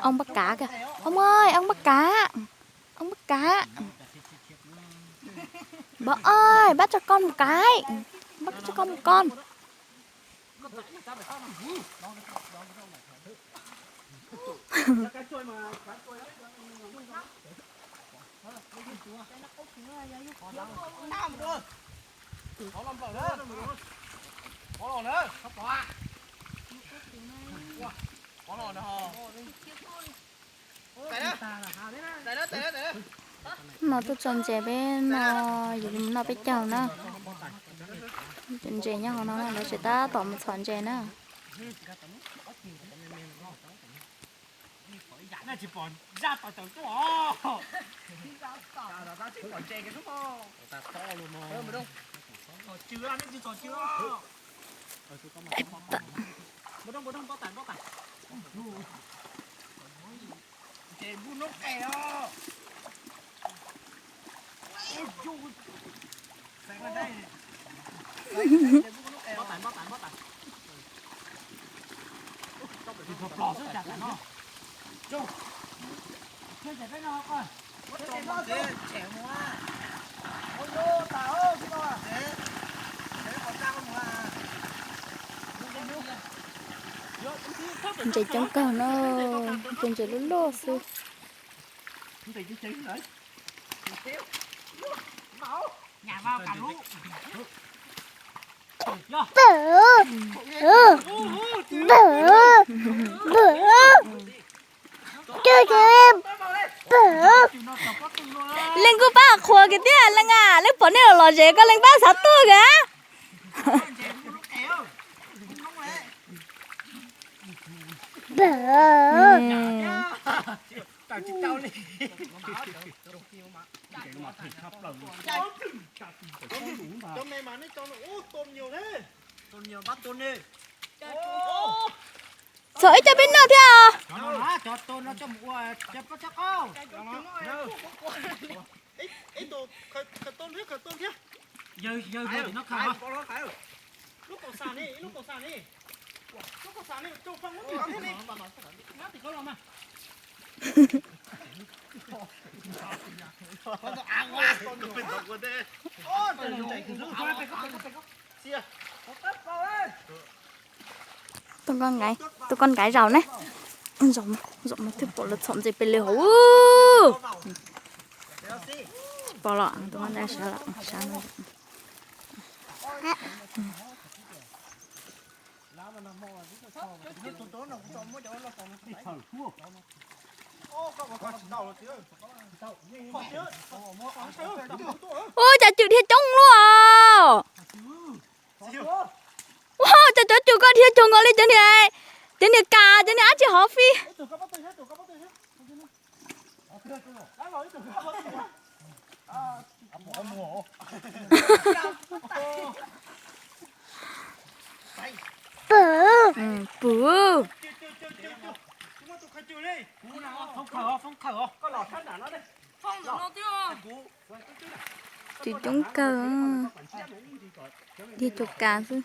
Ong pab kav kìa. Ong ơi, ong pab kav. Ong pab kav. Bos ơi, bắt cho con một cái. Bắt cho con một con. No tuaj tso ntses peb no, yus noj peb caug na. Cov ntses nyob hauv no na, lawv tseem tab tom mus txhom ntses na. Ntses coob kawg no, tus ntses loj loj xwb. Leej kuj pab qhuas kiag thiab, Leej a, Leej pom nej los los zem koj Leej pab xav tuaj kawg. Txhom ib co peb noj thiab os. Tub koj nkaiv, tub koj nkaiv zaum ne. Zaum, zaum mas thiaj pom lawv txhom ntses pem li hauv. Pom los, tub koj nkaiv sab los, sab no. Ua cas cwm dhia coob luaj os. Ua cas cov cwm koj dhia cuag nkaus li cov niag, cov niag kas, cov niag dab tsi hov fij. Pw, pw. Cwm coob kawg, dhia cuag kas xwb.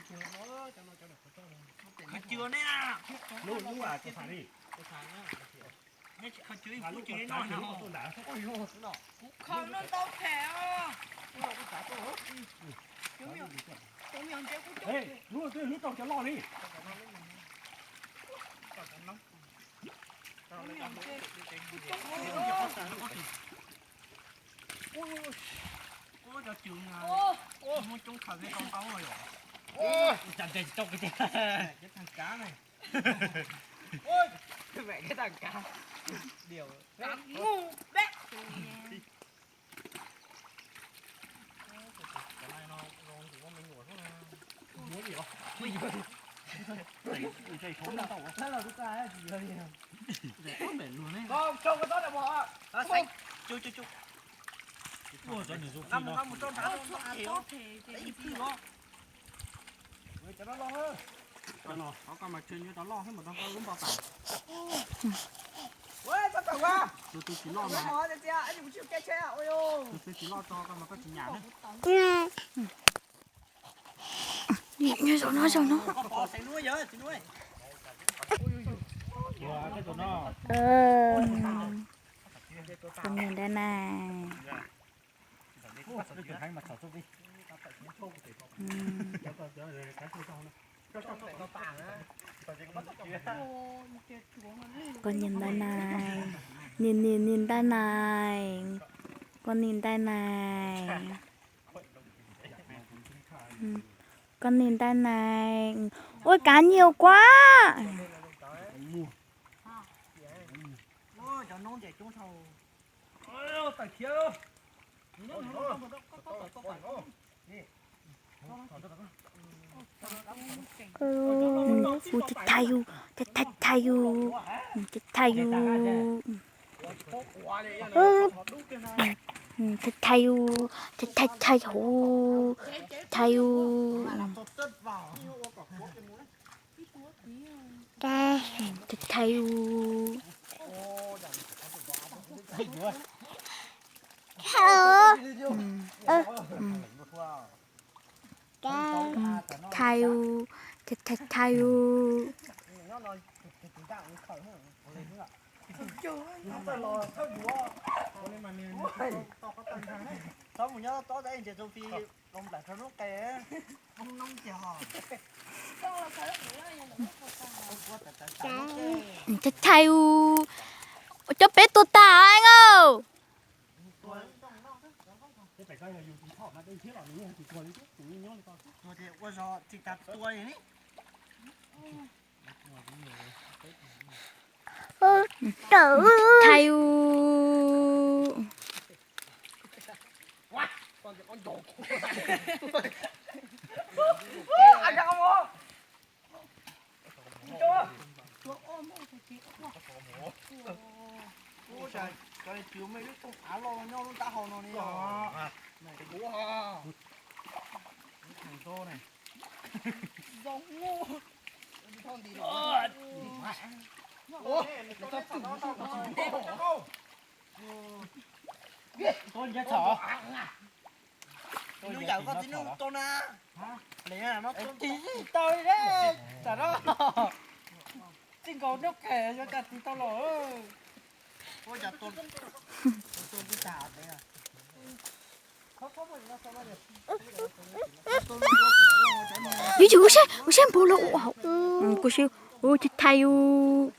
Zaum no, zaum no. Tus niag nrab nais. Koj niag nrab nais, niag niag niag nrab nais, koj niag nrab nais, koj niag nrab nais, ua kav nyiam kuab. Ua thaiv thaiv yus, thaiv thaiv thaiv yus, thaiv thaiv yus, thaiv thaiv yus, thaiv thaiv thaiv yus, thaiv thaiv yus. Thaiv thaiv yus. Thaiv yus, thaiv thaiv yus. Thaiv thaiv yus. Cov peb tua tas os. Thaiv yus. Nws yawm koj txiv nug tau na. Tiv tsis tau li, tam no txij nkaus nub qes yuav cas tiv tau los. Yus yus ua saib, ua saib npaum los ua, kuv si, ua thaiv thaiv yus.